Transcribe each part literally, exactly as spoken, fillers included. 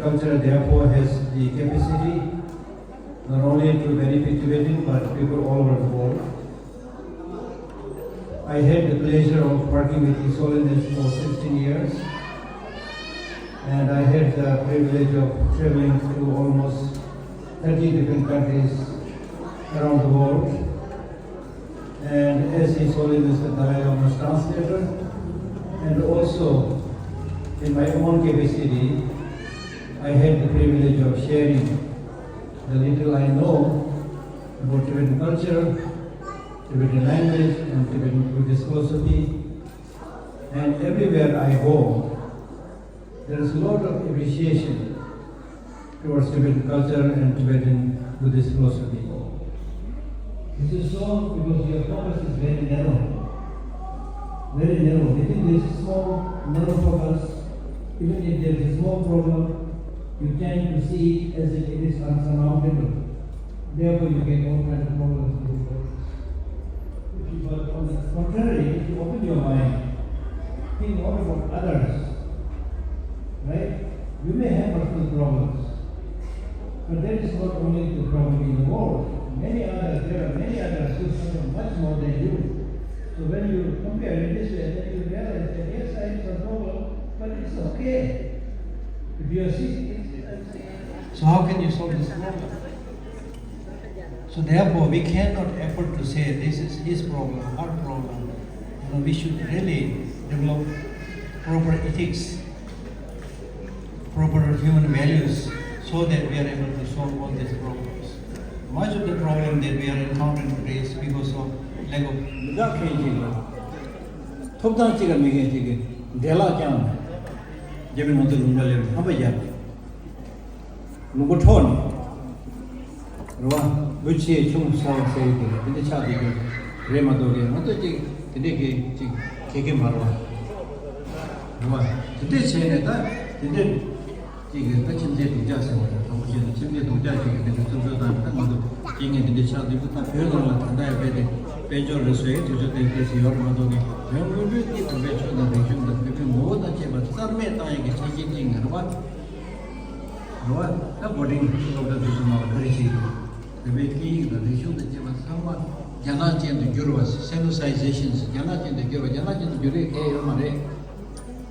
Culture therefore has the capacity not only to benefit Tibetan but people all over the world. I had the pleasure of working with His Holiness for sixteen years, and I had the privilege of traveling to almost thirty different countries around the world. And as His Holiness the Dalai Lama's translator, and also in my own capacity, I had the privilege of sharing the little I know about Tibetan culture, Tibetan language, and Tibetan Buddhist philosophy. And everywhere I go, there is a lot of appreciation towards Tibetan culture and Tibetan Buddhist philosophy. This is so because your focus is very narrow. Very narrow. Within this small, narrow focus, even if there is a small problem, you tend to see it as if it is unsurmountable. Therefore, you get all kinds of problems in this world. If you, but on the contrary, if you open your mind, think all about others, right? You may have personal problems, but that is not only the problem in the world. Many others, there are many others who suffer much more than you. So when you compare in this way, then you realize that yes, I have some problem, but it's okay. If you are sick, it's, it's So how can you solve this problem? So therefore, we cannot afford to say this is his problem, her problem. You know, we should really develop proper ethics, proper human values, so that we are able to solve all these problems. Much of the problem that we are encountering today is because of lack of མི་དགའ་མཁན་ཅིག་ལ། ཐོབ་ཐང་གཅིག་ལ་མེད་མཁན་ཅིག་གིས་འདྲེ་ལག་བརྐྱངས་ནས། རྒྱ་མི་ང་ཚོ་ལུང་པ་ལས་ཧམ་པ་བརྒྱབ། ལུང་པ་འཕྲོག་ནས། རེད་བ། བུ་ཆེ་ཆུང་ཟེར་བ་ཟེར་གྱི་དེ་འདྲ་ཆགས་བསྡད་རྒྱུ་རེད་མ་གཏོགས་ཀྱི་ང་ཚོ་གཅིག་དེ་འདྲས་ཀྱི་གཅིག་གལ་གི་མ་རེད་བ། རེད་བ། དེ་འདྲས་བྱས་ནས་ད་དེ་འདྲས་གཅིག་གི་ད་ཁྱིམ་མཚེས་སྡུག་ཅག་ཟེར་བ་རེད། དང་པོ་བྱས་ན་ཁྱིམ་མཚེས་སྡུག་ཅག་གཅིག་གི་དེ་འདྲས་རྩུབ་སྤྱོད་བཏང་ནས་ད་ང་ཚོ་རྐྱེན་ངན་དེ་འདྲས་ཆགས་བསྡད་རྒྱུ། ད་བོད་ནང་ལ་ད་ལྟ་ཡང་རྦད་དེ་དཔལ་འབྱོར་རེད་བཟོ་ཡས་དུས་ཚོད་དེ་འདྲས་ཡོད་རེད་མ་གཏོགས་ཀྱི་བོད་དངོས་པོའི་དེ་བོད་པའི་ཆོས་དང་རིག་གཞུང་དང་བོད་པའི་ངོ་བོ་དང་བཅས་པ་རྩ་མེད་བཏང་ཡས་ཀྱི་ཆ་རྐྱེན་གཅིག་ངེས་རེད་བ། རེད་བ། ད་བོར་ཌིང་སློབ་གྲྭ་དེ་ཚོ་ནང་ལ་ག་རེ་བྱེད་ཀྱི་འདུག་བོད་པའི་སྐད་ཡིག་དང་རིག་གཞུང་དང་བཅས་པ་ཚང་མ་རྒྱ་ནག་ཅན་དུ་བསྒྱུར་བ། Sinoizations རྒྱ་ནག་ཅན་དུ་བསྒྱུར་བ། རྒྱ་ནག་ཅན་དུ་བསྒྱུར་ཡས་གལ་ཡོད་མ་རེད།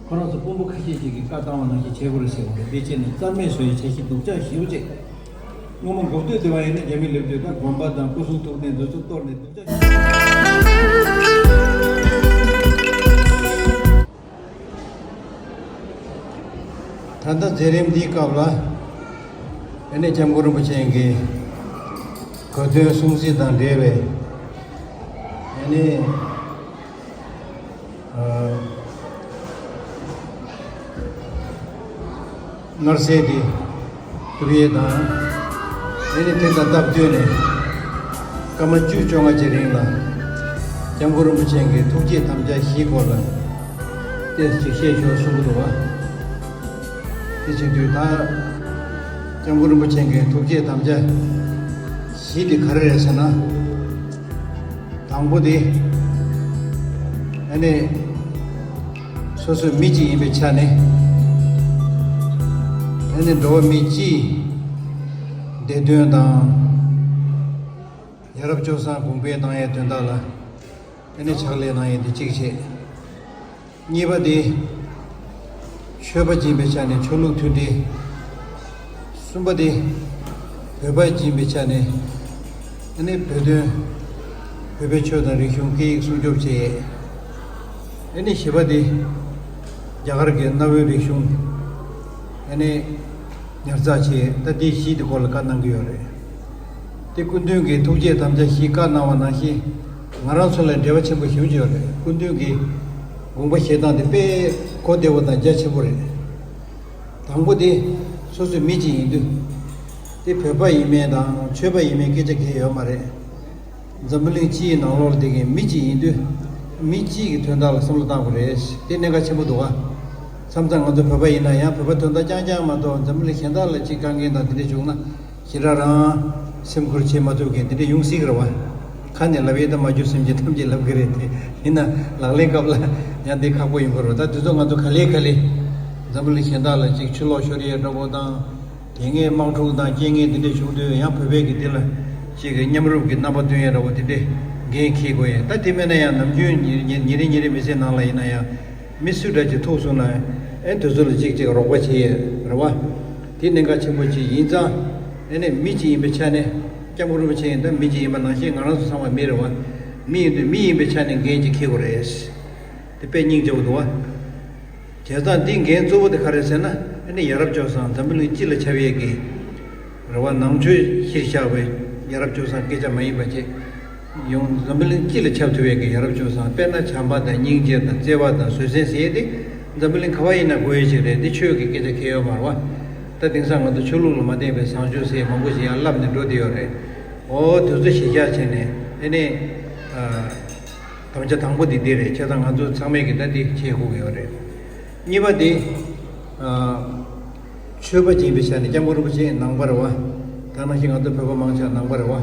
ཁོ་རང་ཚོ་དཔོན་པོ་ཁ་ཤས་ཅིག་གིས་བཀའ་བཏང་བ་ནང་བཞིན་བྱེད་དགོས་རེད་ཟེར་བ་རེད། དེ་བྱས་ནས་རྩ་མེད་བཟོ་ཡས་འཆར་གཞི་སྡུག་ཅག་ཞེ་པོ་ཅིག་སྔོན་མ་འགོ་སྟོད་བསྡད་པ་ཡིན་ན་རྒྱ་མི་སླེབས་དུས་ད་དགོན་པ་དང་སྐུ་གསུང་ཐུགས་རྟེན་དེ་ཚོ་གཏོར་ནས་སྡུག་ཅག་ད་ལྟ་མཛད་རིམ་འདིའི་སྐབས་ལ་ཨ་ནི་སྐྱབས་མགོན་རིན་པོ་ཆེ་གིས་གོ་སྟོན་སྲུང་བརྩི་དང་འབྲེལ་བའི་ཨ་ནི་ཨ་མངར་ཟས་འདི་ཐུབ་ཡས་དང་། དེ་ནི་དེ་དང་སྟབས་བསྟུན་ནས་སྐར་མ་བཅུ་བཅོ་ལྔ་ཅིག་རིང་ལ་སྐྱབས་མགོན་རིན་པོ་ཆེ་གི་ཐུགས་བསྐྱེད་དམ་བཅའ་བཞིའི་སྐོར་ལ་ཏོག་ཙམ་བཤད་ཆོག་གསུང་གི་འདུག་བ། དེ་བྱེད་དུས་ད་སྐྱབས་མགོན་རིན་པོ་ཆེ་གི་ཐུགས་བསྐྱེད་དམ་བཅའ་བཞི་དེ་ག་རེ་རེད་ཟེར་ན། དང་པོ་དེ་ཨ་ནི། སོ་སོའི་མི་གཅིག་ཡིན་པའི་ཆ་ནས་ཨ་ནི་འགྲོ་བ་མི་སྤྱིའི་བདེ་དོན་དང་ཡ་རབས་སྤྱོད་བཟང་གོང་འཕེལ་གཏང་ཡའི་དོན་དག་ལ་ཨ་ནི་ཕྱག་ལས་གནང་ཡས་དེ་གཅིག་བྱས། གཉིས་པ་དེ་ཆོས་པ་ཡིན་པའི་ཆ་ནས་ཆོས་ལུགས་མཐུན་སྒྲིལ། གསུམ་པ་དེ་བོད་པ་ཡིན་པའི་ཆ་ནས་ཨ་ནི་བོད་དོན། བོད་པའི་ཆོས་དང་རིག་གཞུང་སྐད་ཡིག་སྲུང་སྐྱོབ་བྱེད་ཡས། ཨ་ནི་བཞི་པ་དེ་རྒྱ་གར་གྱི་གནའ་བོའི་རིག་གཞུང་ཨ་ནི་ཉར་ཚགས་བྱེད་ཡས། ད་དེ་བཞི་དེ་སྐོར་ལ་བཀའ་གནང་གི་ཡོད་རེད། དེ་སྐུ་མདུན་གྱི་ཐུགས་བསྐྱེད་དམ་བཅའ་བཞི་བཀའ་གནང་བ་ནང་བཞིན་ང་རང་ཚོ་ལ་འབྲེལ་བ་ཆེན་པོ་ཞེ་པོ་ཅིག་ཡོད་རེད། སྐུ་མདུན་གྱི་དགོངས་པ་བཞེས་སྟངས་དེ་དཔེ་གོ་བདེ་བོ་དང་རྒྱ་ཆེན་པོ་རེད། དང་པོ་དེ་སོ་སོའི་མི་གཅིག་ཡིན་དུས། དེ་བོད་པ་ཡིན་མིན་དང་ཆོས་པ་ཡིན་མིན་སྐད་ཆ་གང་ཡང་ཡོད་མ་རེད། འཛམ་བུ་གླིང་སྤྱིའི་ནང་ལོགས་ལ་བསྡད་མཁན་མི་གཅིག་ཡིན་དུས། མི་གཅིག་གི་དོན་དག་ལ་བསམ་བློ་བཏང་དགོས་རེད། དེ་གནད་འགག་ཆེན་པོ་འདུག་ག་མཚམས་མཚམས་ང་ཚོ་བོད་པ་ཡིན་ན་ཡང་བོད་པ་དོན་དག་རྐྱང་རྐྱང་མ་གཏོགས་འཛམ་བུ་གླིང་གཞན་དག་ལ་ཅིག་དཀའ་ངལ་དང་དེ་འདྲ་བྱུང་ན་ཞེ་དྲག་རང་སེམས་ཁུར་བྱེད་མ་ཐུབ་མཁན་དེ་འདྲ་ཡོང་སྲིད་ཀྱི་རེད་བ། ཁ་ནས་ལབ་ཡས་ད་མ་གྱུར་སེམས་ཀྱིས་ཐམས་ཅད་ལབ་ཀྱི་རེད་དེ། ཡིན་ན་ལག་ལེན་སྐབས་ལ་ཡང་དེ་ཁག་པོ་ཡོང་གི་རེད། ད་དུས་ཚོད་ང་ཚོ་ག་ལེ་ག་ལེ་ འཛམ་བུ་གླིང་གཞན་དག་ལ་ཅིག་ཕྱིར་ལོག་ཤོར་ཡས་འདྲ་པོ་དང་། དེ་སྔའི་དམག་འཁྲུག་དང་རྐྱེན་ངན་དེ་འདྲ་བྱུང་དུས་ཡང་བོད་པའི་གི་འདི་ལ་ཅིག་གི་མཉམ་རུབ་ཀྱི་རྣམ་པ་སྟོན་ཡས་འདྲ་པོ་དེ་འདྲའི་འགན་འཁྱེར་དགོས་ཡས། ད་དེ་མེད་ན་ཡང་ནམ་རྒྱུན་ཉིན་ཉིན་རེ་ཉིན་རེ་མི་ཚེ་ནང་ལ་ཡིན་ན་ཡང་མི་སུ་འདྲ་ཅིག་ཐུག་སོང་ན་ཨེ་དེ་ཚོ་ལ་ཅིག་ཅིག་རོགས་པ་བྱེད་ཡས་རེད་བ། དེ་གནད་འགག་ཆེན་པོ་ཅིག་ཡིན་ཙང་། ཨེ་ནས་མི་གཅིག་ཡིན་པའི་ཆ་ནས་སྐྱབས་མགོན་རིན་པོ་ཆེ་ཡིན་ད་མི་གཅིག་ཡིན་པ་ནང་བཞིན་ང་རང་ཚོ་ཚང་མ་མི་རེད་བ། མི་ཡིན་དུས་མི་ཡིན་པའི་ཆ་ནས་འགན་ཅིག་འཁྱེར་དགོས་རེད། དེ་དཔེ་སྙིང་རྗེ་པོ་འདུག་བ། བྱས་ཙང་འདིའི་འགན་གཙོ་བོ་དེ་ག་རེད་ཟེར་ན། ཨ་ནི་ཡ་རབས་སྤྱོད་བཟང་འཛམ་བུ་གླིང་སྤྱི་ལ་ཁྱབ་ཡས་ཀྱི་རེད་བ། ནང་ཆོས་གཞིར་བཞག་པའི་ཡ་རབས་སྤྱོད་བཟང་སྐད་ཆ་མ་ཡིན་པ་བྱས། ཡོང་འཛམ་བུ་གླིང་སྤྱི་ལ་ཁྱབ་ཐུབ་ཡས་ཀྱི་ཡ་རབས་སྤྱོད་བཟང་། དཔེར་ན་བྱམས་པ་དང་སྙིང་རྗེ་དང་བརྩེ་བ་དང་བཟོད་བསྲན་ཟེར་ཡས་དེ་འཛམ་བུ་གླིང་ག་བ་ཡིན་ན་དགོས་ཡས་ཅིག་རེད། འདི་ཆོས་ཀྱི་སྐད་ཆ་ཁྱེར་ཡོད་མ་རེད་བ། ད་དེང་སང་ང་ཚོ་ཆོས་ལུགས་ལ་མ་བརྟེན་པའི་བཟང་སྤྱོད་ཟེར་ཡས་མང་པོ་ཞིག་ཡར་ལབ་ནས་འགྲོ་བསྡད་ཡོད་རེད། འོ་དེ་ཚོ་གཞིར་བཞག་བྱས་ནས་ཨ་ནི། དམ་བཅའ་དང་པོ་དེ་འདི་རེད། བྱས་ཙང་ང་ཚོ་ཚང་མས་ཀྱི་ད་འདི་བྱེད་དགོས་ཀྱི་ཡོད་རེད། གཉིས་པ་དེ། ཨ། ཆོས་པ་ཅིག་ཡིན་པའི་ཆ་ནས་སྐྱབས་མགོན་རིན་པོ་ཆེ་ནང་པ་རེད་བ། ད་ནང་བཞིན་ང་ཚོ་བོད་པ་མང་ཆེ་བ་ནང་པ་རེད་བ།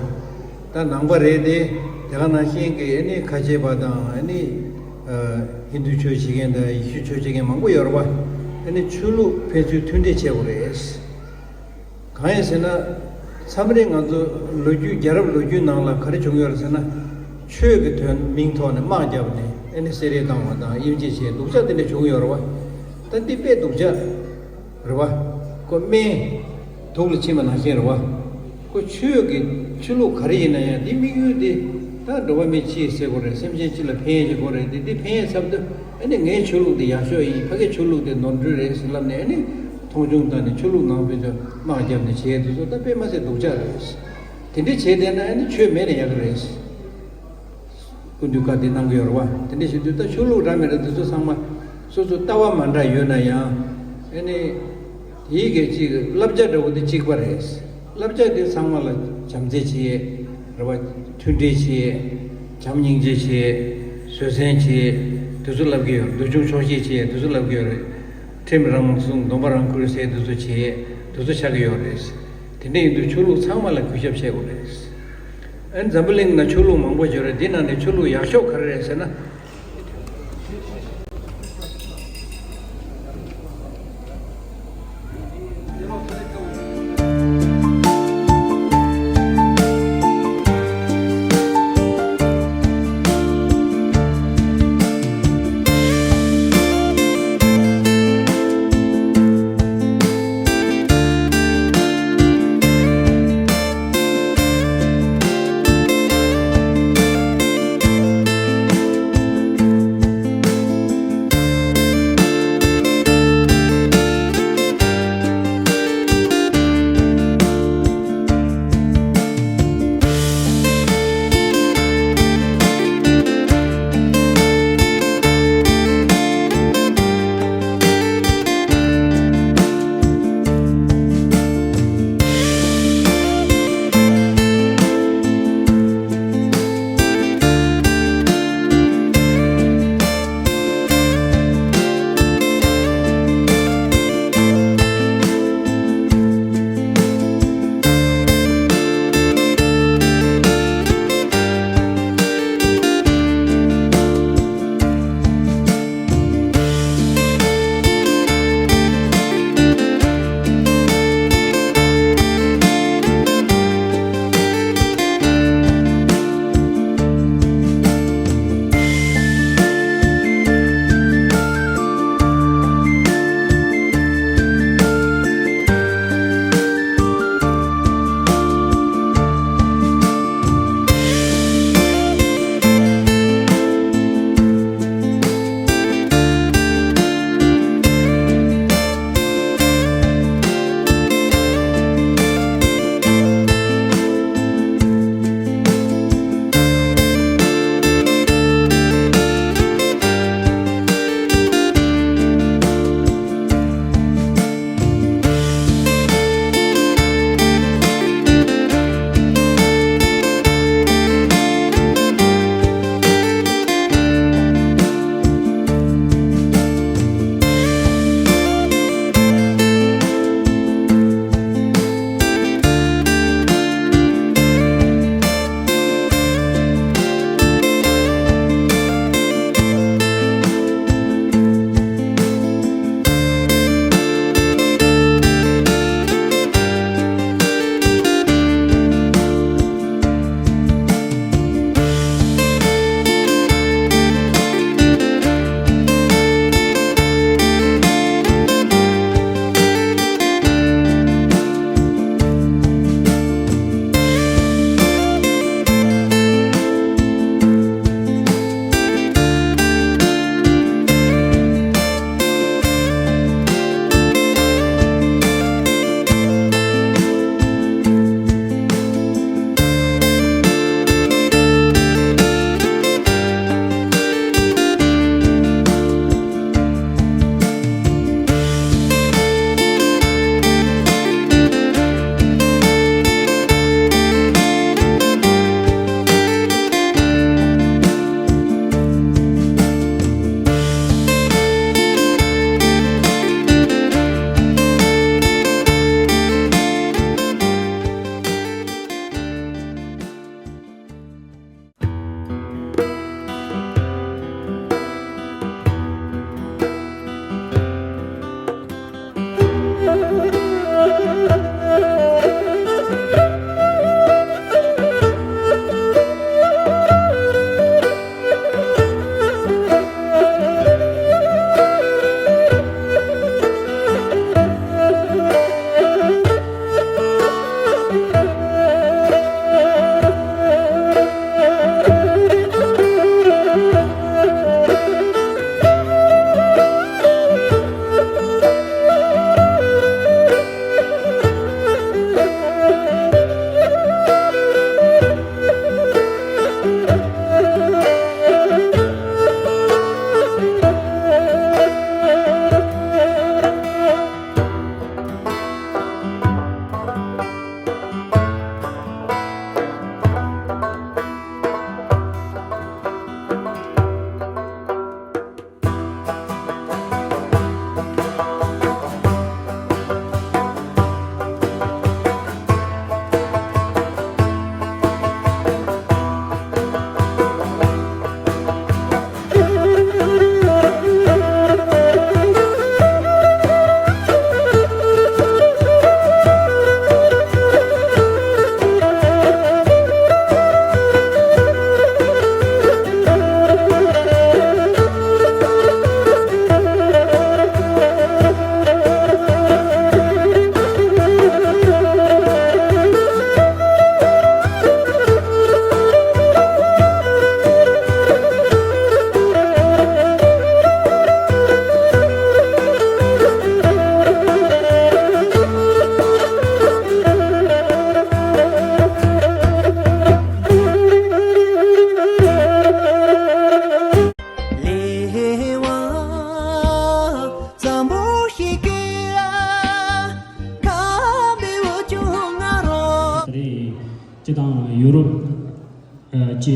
ད་ནང་པ་རེད་དེ། དེ་ག་ནང་བཞིན་གྱི་ཨ་ནི་ཁ་ཆེ་པ་དང་ཨ་ནི། ཨ། ཧིན་རྡུ་ཆོས་བྱེད་མཁན་དང་ཡེ་ཤུ་ཆོས་བྱེད་མཁན་མང་པོ་ཡོད་རེད་བ། ཨ་ནི་ཆོས་ལུགས་ཕན་ཚུན་མཐུན་འབྲེལ་བྱེད་དགོས་རེད། གང་ཡིན་ཟེར་ན། མཚམས་རེ་ང་ཚོ་ལོ་རྒྱུས་རྒྱལ་རབས་ལོ་རྒྱུས་ནང་ལ་ག་རེ་བྱུང་ཡོད་རེད་ཟེར་ན། ཆོས་ཀྱི་དོན་མིང་ཐོག་ནས་དམག་བརྒྱབ་ནས་ཨེ་ནི་བསད་རེས་བཏང་བ་དང་དབྱེ་འབྱེད་བྱས་སྡུག་ཅག་དེ་འདྲ་བྱུང་ཡོད་རེད་བ། ད་འདི་དཔེ་སྡུག་ཅག་རེད་བ། ཁོ་སྨན་དུག་ལ་ཕྱིན་པ་ནང་བཞིན་རེད་བ། ཁོ་ཆོས་ཀྱི་ཆོས་ལུགས་ག་རེ་ཡིན་ན་ཡང་འདི་དམིགས་ཡུལ་དེ་ད་འགྲོ་བ་མི་སྤྱིའི་བསད་དགོས་རེད། སེམས་ཅན་སྤྱི་ལ་ཕན་ཡས་ཅིག་དགོས་རེད། འདི་འདི་ཕན་ཡས་ཚབ་ཏུ་ཨེ་ནི་ངའི་ཆོས་ལུགས་འདི་ཡག་ཤོས་ཡིན། ཕ་གིའི་ཆོས་ལུགས་འདི་ནོར་འཁྲུལ་རེད་ཟེར་ལབ་ནས་ཨེ་ནི། མཐོང་ཆུང་བཏང་ནས་ཆོས་ལུགས་ནང་ཕན་ཚུན་དམག་བརྒྱབ་ནས་བྱས་དེ་ཚོ་ད་དཔེ་མ་སྲིད་སྡུག་ཅག་རེད། དེ་འདྲ་བྱས་བསྡད་ན་ཨ་ནི་ཆོས་མེད་ན་ཡག་གི་རེད། སྐུ་མདུན་བཀའ་དེ་གནང་གི་ཡོད་རེད་བ། དེ་འདྲ་བྱེད་དུས་ད་ཆོས་ལུགས་འདྲ་མི་འདྲ་དེ་ཚོ་ཚང་མ་སོ་སོ་ལྟ་བ་མ་འདྲ་ཡོད་ན་ཡང་ཨ་ནི་དེའི་གལ་ཅིག་བསླབ་བྱ་འདྲ་བོ་དེ་གཅིག་པ་རེད། བསླབ་བྱ་དེ་ཚང་མ་ལ་བྱམས་བརྩེ་བྱེད་རེད་བ། མཐུན་སྒྲིལ་བྱེད། བྱམས་སྙིང་རྗེ་བྱེད། བཟོད་བསྲན་བྱེད། དེ་ཚོ་བསླབ་ཀྱི་ཡོད་རེད། འདུལ་བྱུང་ཆོག་ཤེས་བྱེད། དེ་ཚོ་བསླབ་ཀྱི་ཡོད་རེད། ཁྲིམས་རང་སྲུང་སྡོམ་པ་རང་འཁུར་ཟེར་དེ་ཚོ་བྱེད། དེ་ཚོ་ཆགས་ཀྱི་ཡོད་རེད། དེ་འདྲ་ཡིན་དུས་ཆོས་ལུགས་ཚང་མ་ལ་གུས་ཞབས་བྱེད་དགོས་རེད། ཨ་ནི་འཛམ་བུ་གླིང་ན་ཆོས་ལུགས་མང་པོ་ཡོད་རེད། འདི་ནང་ནས་ཆོས་ལུགས་ཡག་ཤོས་ག་རེ་རེད་ཟེར་ན།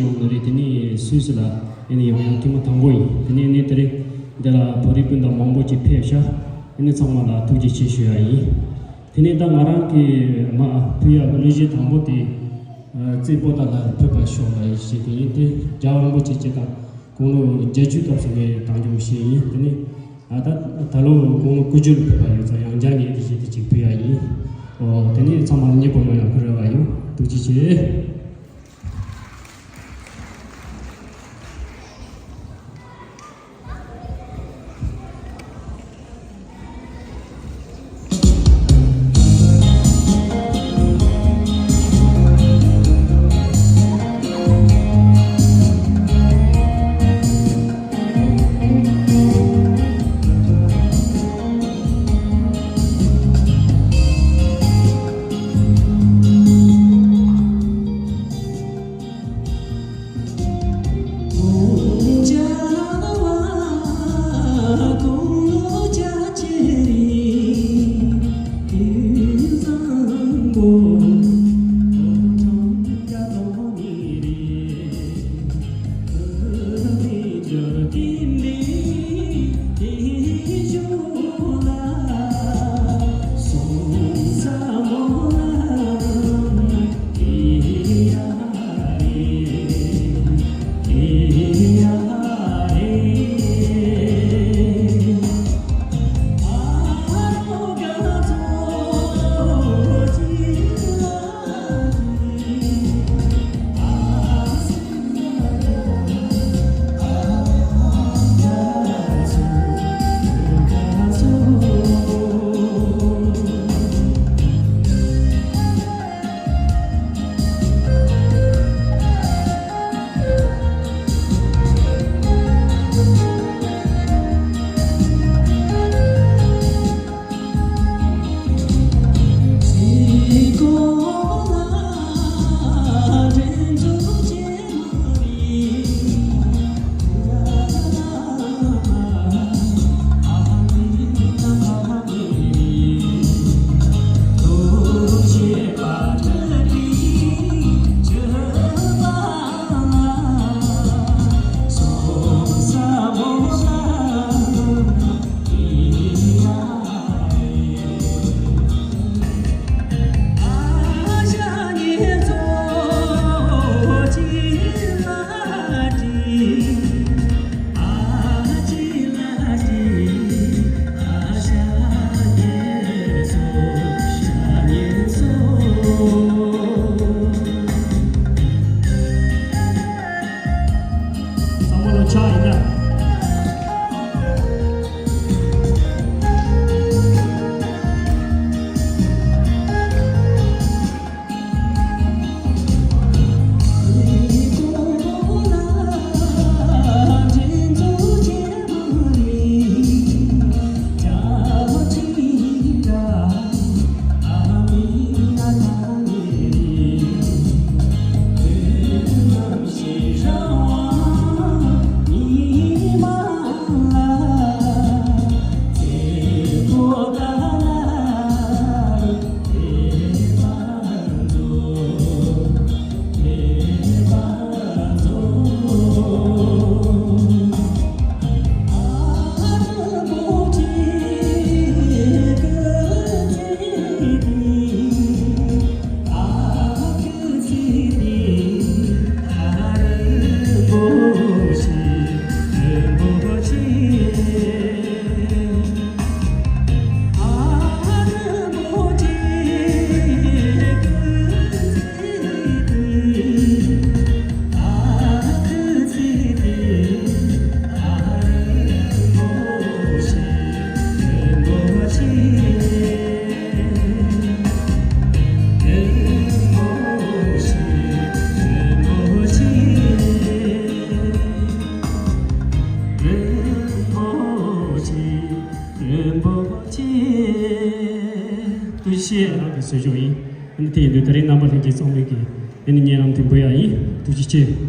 ཡོང་གི་རེད། དེ་ནས་སུད་སི་ལ་ཨེ་ནས་ཡང་ཡང་ཐེངས་མ་དང་པོ་ཡིན། དེ་ནས་ནས་དེ་རིང་འདི་ལ་བོད་རིགས་སྤུན་ཟླ་མང་པོ་ཅིག་ཕེབས་ཤག་ཨེ་ནས་ཚང་མ་ལ་ཐུགས་རྗེ་ཆེ་ཞུ་ཡ་ཡིན། དེ་ནས་ད་ང་རང་གི་མ་ཕུལ་ཡག་གི་གླུ་གཞས་དང་པོ་དེ་རྩེ་པོ་ཏ་ལ་ཕེབས་པར་ཤོག་ལ་ཞེས་དེ་ཡིན། དེ་རྒྱལ་བ་རིན་པོ་ཆེ་སྐྱེས་དང་དགུང་ལོ་བརྒྱད་ཅུ་སྐབས་སུ་ངས་བཏང་རྒྱུ་ཞིག་ཡིན། དེ་ནས་ད་ད་ལོ་དགུང་ལོ་དགུ་བཅུ་ལ་ཕེབས་པ་ཡོད་ཙང་ཡང་བསྐྱར་ངས་དེ་བཞིན་དུ་ཅིག་ཕུལ་ཡ་ཡིན། ཨོ་དེ་ནས་ཚང་མ་མཉེས་པོ་ཡོང་ཡག་གི་རེ་བ་ཡོད། ཐུགས་རྗེ་ཆེ། ཐུགས་རྗེ་ཆེ། རང་གི་གསོལ་ཕྱོགས་ཡིན། ཨ་ནི་དེ་ཡིན་དུས་ད་རེས་རྣམ་པ་ལྷན་རྒྱས་ཚང་མས་ཀྱི་ཨ་ནི་སྙན་ལམ་དེ་འབུལ་ཡག་ཡིན། ཐུགས་རྗེ་ཆེ།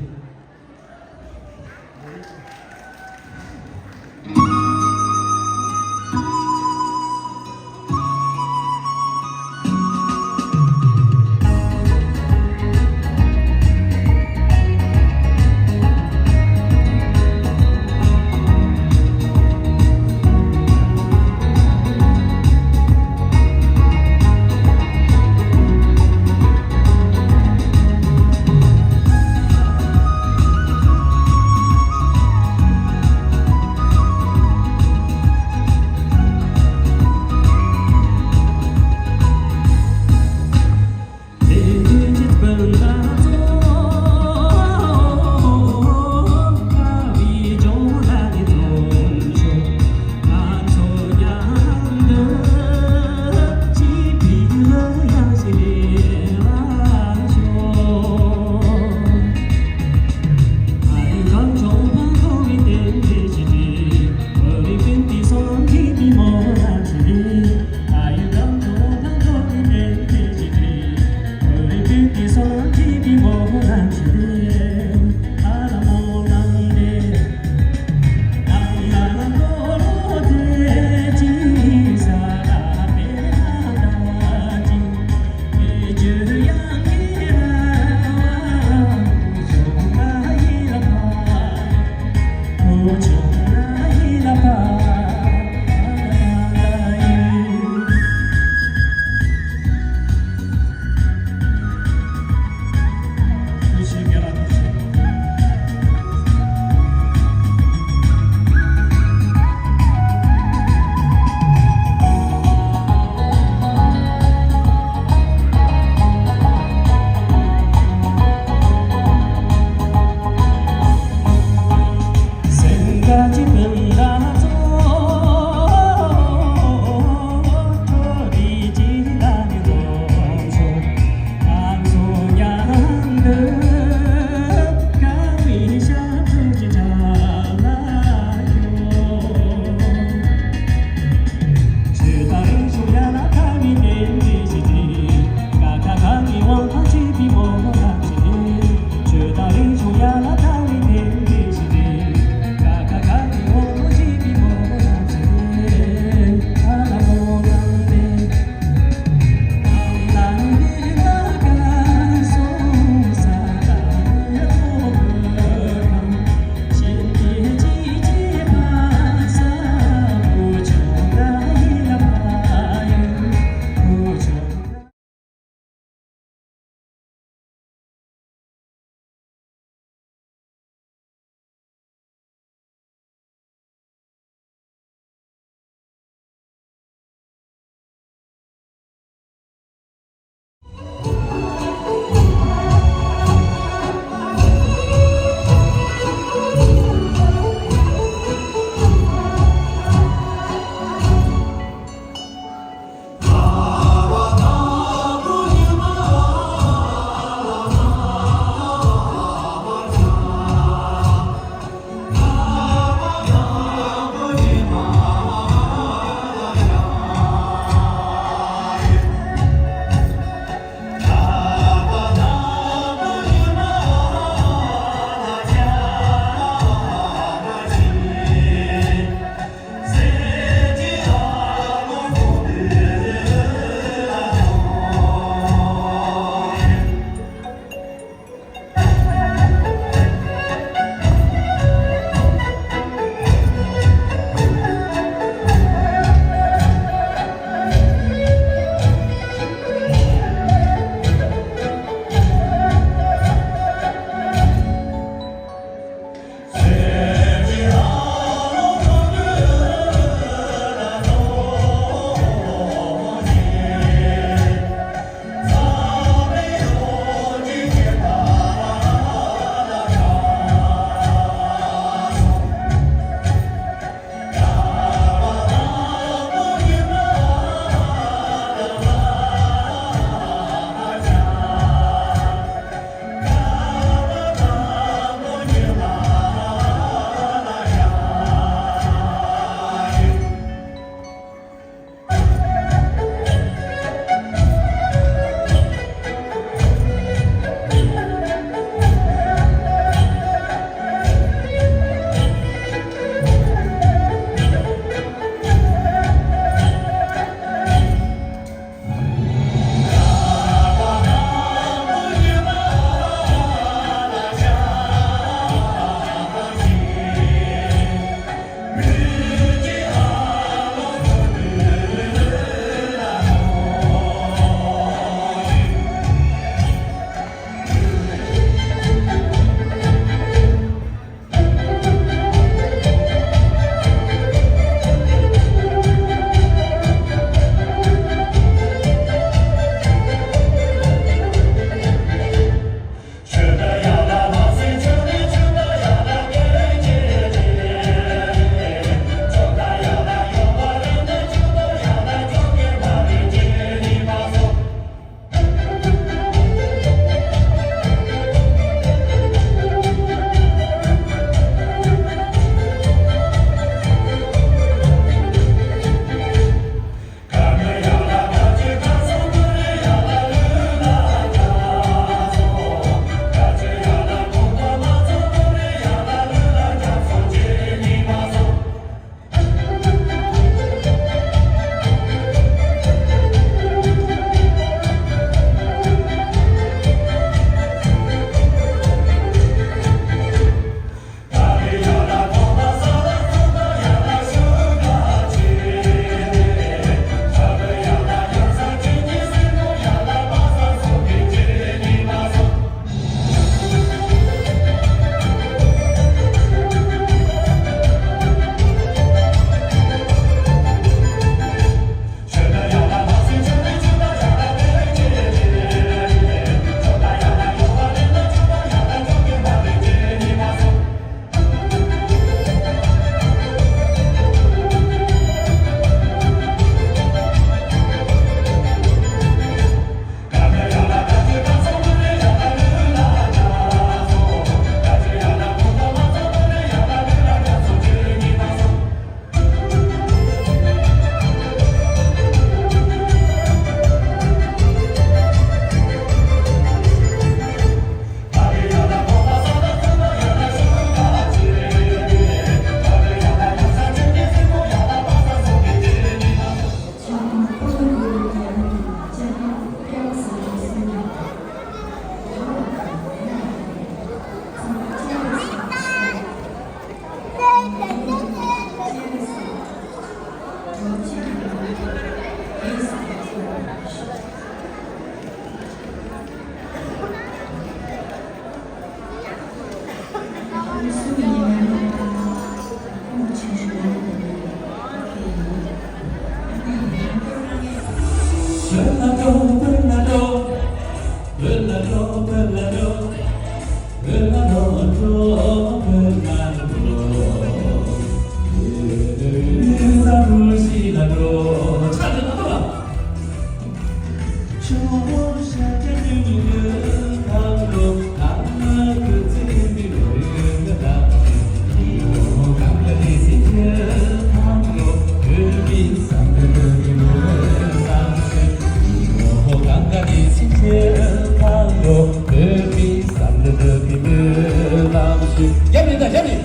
རྒྱབ་ནས་ད་རྒྱབ་ནས།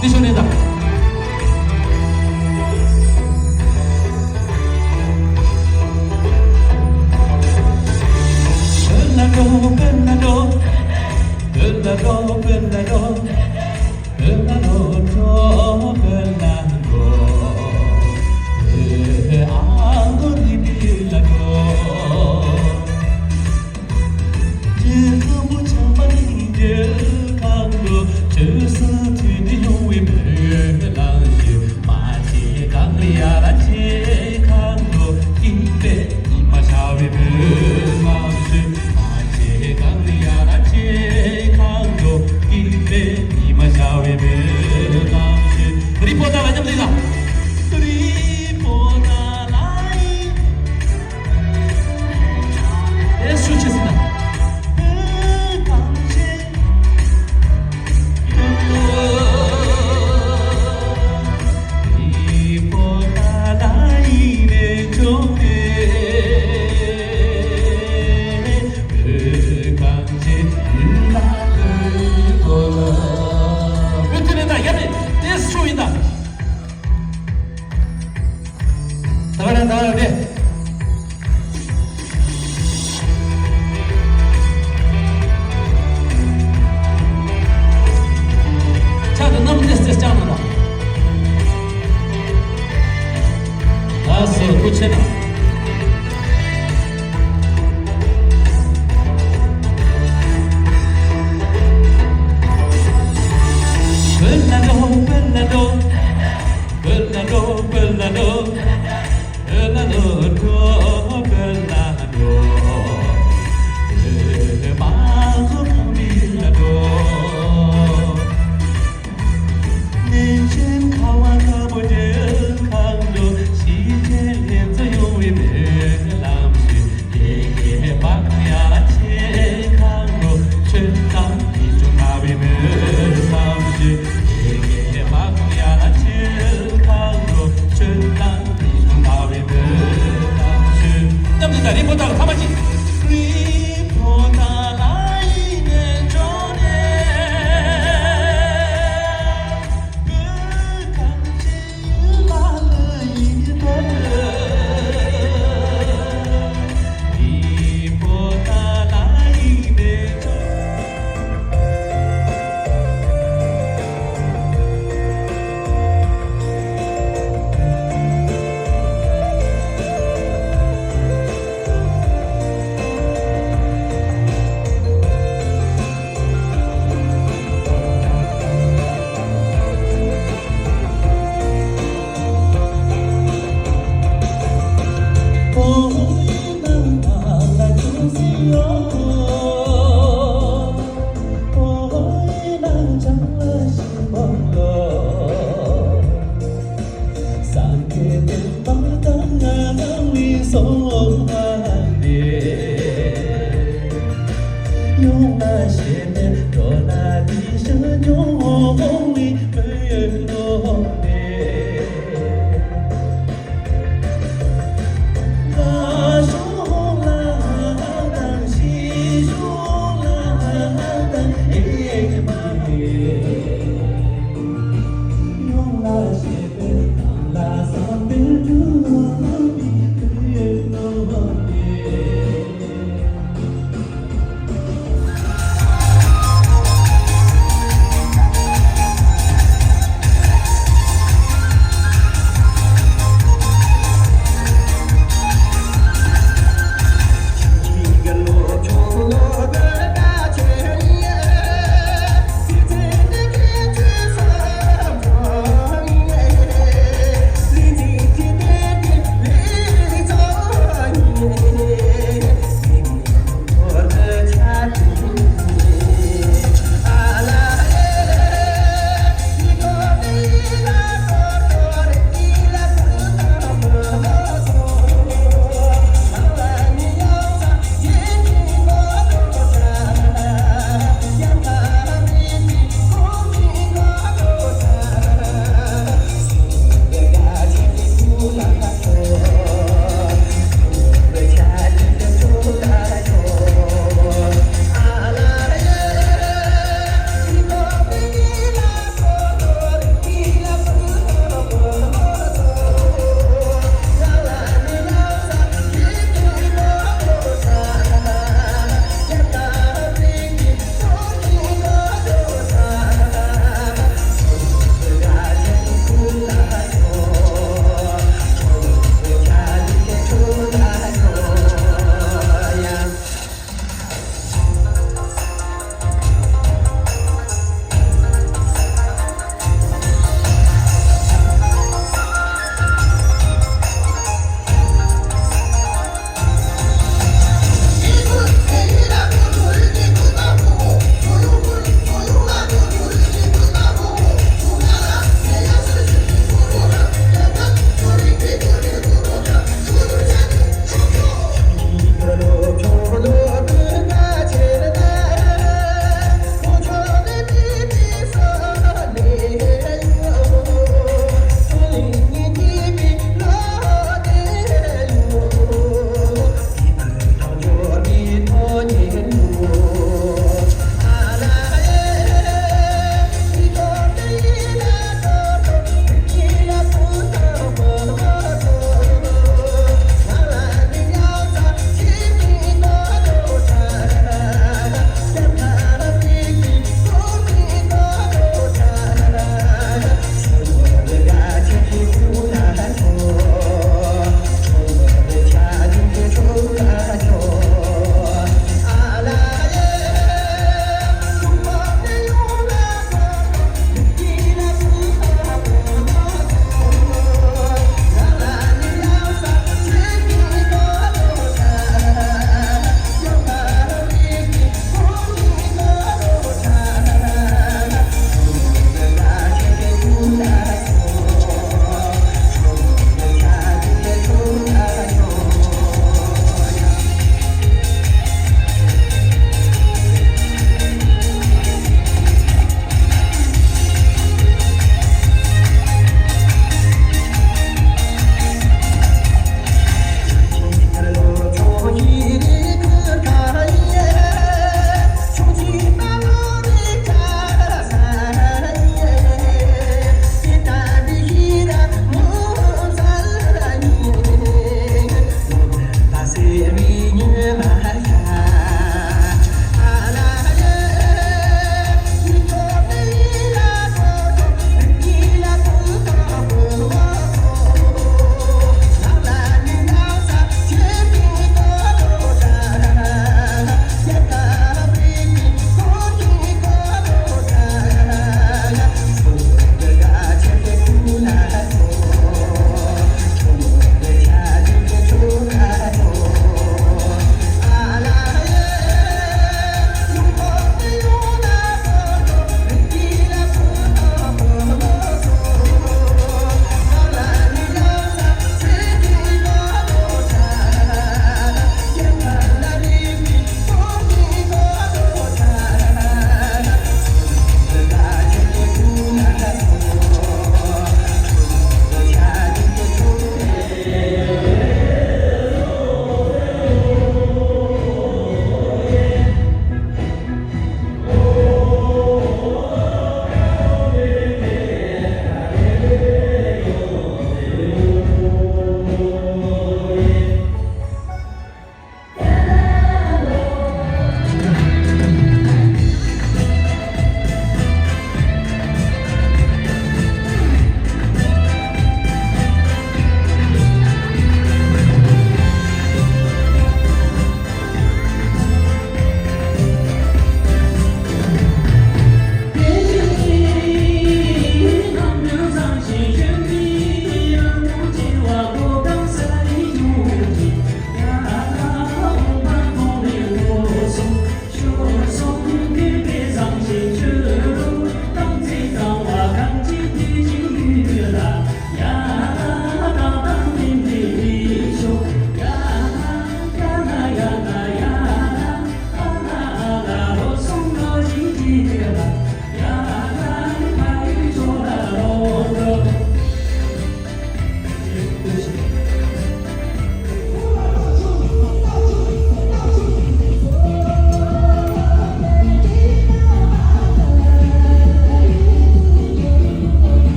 འདི་ཤོག་ནས་ད། རི་པོ་ཏ་ལ་མཉམ་ལས་ལ། རི་པོ་ཏ་ལ་ཡིན། ཨེ་ཤུ་ཆེ་སི་ན། ད་ག་རང་ད་ག་རང་རེད། ཕྱག་དེ་གནམ་ཏེ་སེ་བརྐྱངས་གནང་དང་། ལགས་སོ། ཐུགས་རྗེ་གནང་། བོད་ལ་འགྲོ། བོད་ལ་འགྲོ། བོད་ལ་འགྲོ། བོད་ལ་འགྲོ། བོད་ལ་འགྲོ། བོད་ལ་འགྲོ། བོད་པ་ཚོ་གང་མི་ལ་འགྲོ། ནན་ཅན་ཁ་བ་དཀར་པོ་འདྲ་གང་འགྲོ། ཞི་བདེ་ལྷན་འཛོམས་ཡོང་བའི་སྨོན་ལམ་ཞུ། ཡེ་ཡེ་བག་ཡ་ཆེ་གང་འགྲོ། ཆོས་དང་མི་ཆོས་ལྟ་བའི་སྨོན་ལམ་ཞུ། ཡེ་ཡེ་བག་ཡ་ཆེ་གང་འགྲོ། ཆོས་དང་མི་ཆོས་ལྟ་བའི་སྨོན་ལམ་ཞུ། མཉམ་དུ་ད་རི་པོ་ཏ་ལ་ཐ་མ་གཅིག་རི་པོ་ཏ་ལ་ཡིན་ནས་འགྲོ་ནས།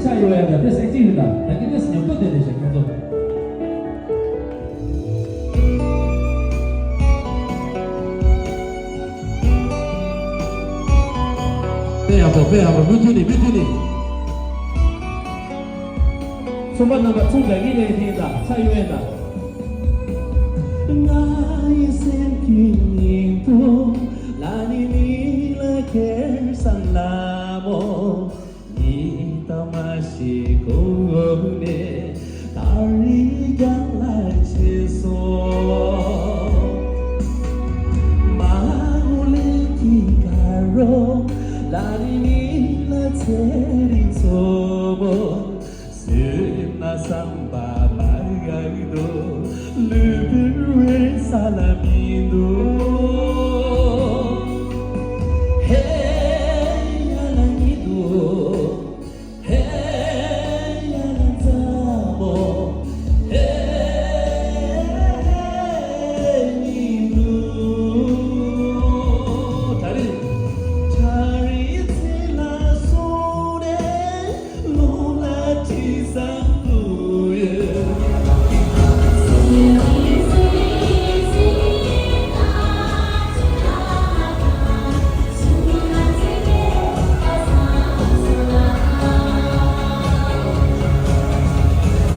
ཆ་ཡོད་ཡ་ད་དེ་སེ་ཅིག་རེད། ད་ད་གི་དེ་ཉོབ་ཏོ་དེ་རེད་ཤག་ཁྱོད་ཚོ། དཔེ་ཡག་པོ། དཔེ་ཡག་པོ། མུ་མཐུད་ནས། མུ་མཐུད་ནས། ཚོང་པ་རྣམ་པ་ཚོང་རྒྱག་གི་རེད་དེ་ད་ཆ་ཡོད་ཡ་ད། ང་ཡི་སེམས་ཀྱི་ཉིང་དུ་ལ་ནི་ནི་ལ་ཁེར་སང་ལ་མོ།